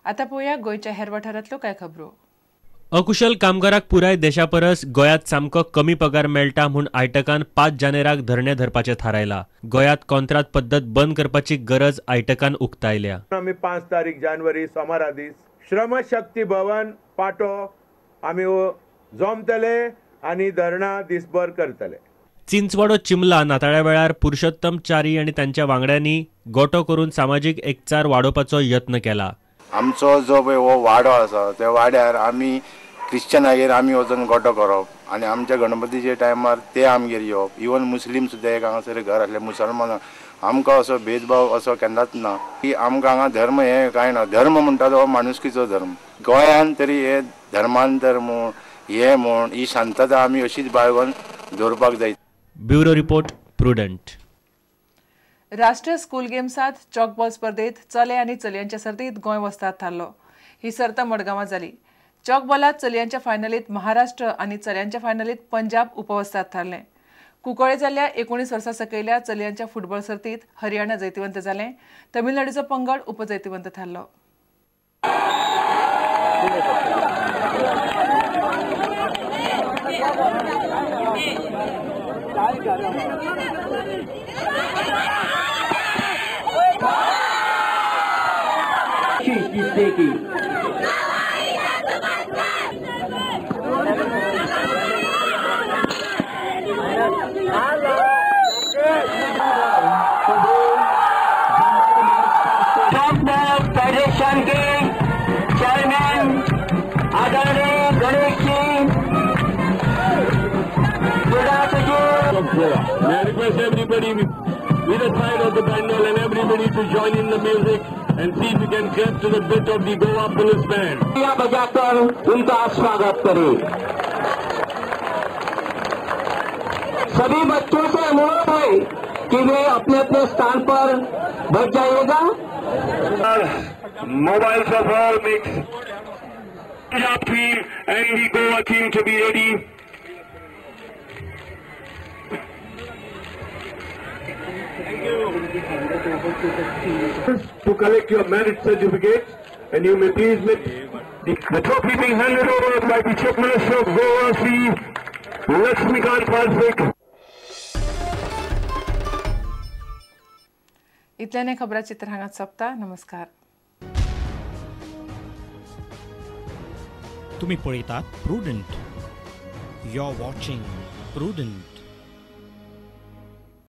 आतां पळोवया गोंयच्या हेर वाठारांतल्यो कांय खबरो. अकुशल कामगाराक पुराय देशा परस गोंयांत सामको कमी पगार मेळटा म्हूण आयटकान 5 जानेराक धरणें धरपाचें थारायला. गोंयांत कॉन्त्रात पद्दत बंद करपाची गरज आयटकान उक्तायल्या. आमी 5 तारीख जानेवारी सोमारा दीस श्रमशक्ती भवन पाटो आमी जमतले आनी धरणां दिसभर करतले. चिंचवाडो चिमला नाताळ्या वेळार पुरुषोत्तम च्यारी आनी तांच्या वांगड्यांनी गोटो करून सामाजीक एकचार वाडोवपाचो यत्न केला. आमचो जो पळय हो वाडो आसा त्या वाड्यार आमी क्रिश्चनागेर आमी वचून गोटो करप आनी आमच्या गणपतीच्या टायमार ते आमगेर येवप. इवन मुस्लीम सुद्दां एक हांगासर घर आसले मुसलमानां आमकां असो भेदभाव असो केन्नाच ना की आमकां हांगा धर्म हे कांय ना. धर्म म्हणटा तो माणुसकीचो धर्म. गोंयान तरी हे धर्मांतर म्हूण हे म्हूण ही शांतता आमी अशीच बाळगून दवरपाक जाय. Bureau report, Prudent. राष्ट्रीय स्कूल गेम्सात चॉकबॉल स्पर्धेत चले आनी चलयांच्या सर्तीत गोंय वस्ताद थारलो. ही सर्त मडगांवां जाली. चॉकबॉलात चलयांच्या फायनलीत महाराष्ट्र आनी चल्यांच्या फायनलीत पंजाब उपवस्ताद थारलें. कुंकळे जाल्ल्या 19 वर्सां सकयल्या चलयांच्या फुटबॉल सर्तीत हरियाणा जैतिवंत जालें. तमिळनाडूचो पंगड उपजैतिवंत थारलो. फेडरेशन के चेयरमैन आदरणीय Ganesh ji. May I request everybody with the side of the pandal and everybody to join in the music and see if you can get to the bit of the Goa Police Band. बजाकर उनका स्वागत करें. सभी बच्चों से अनुरोध है कि वे अपने अपने स्थान पर बैठ जाइएगा. Mobiles of all mix. Punjab team and the Goa team to be ready. To collect your merit certificates, and you may please meet the trophy being handed over by the Chief Minister of Goa, Shri Lakshmikant Palsik. इतल्याने खबरा चित्र हांगाच सोंपता. नमस्कार. तुम्ही पळयतात Prudent. You are watching Prudent.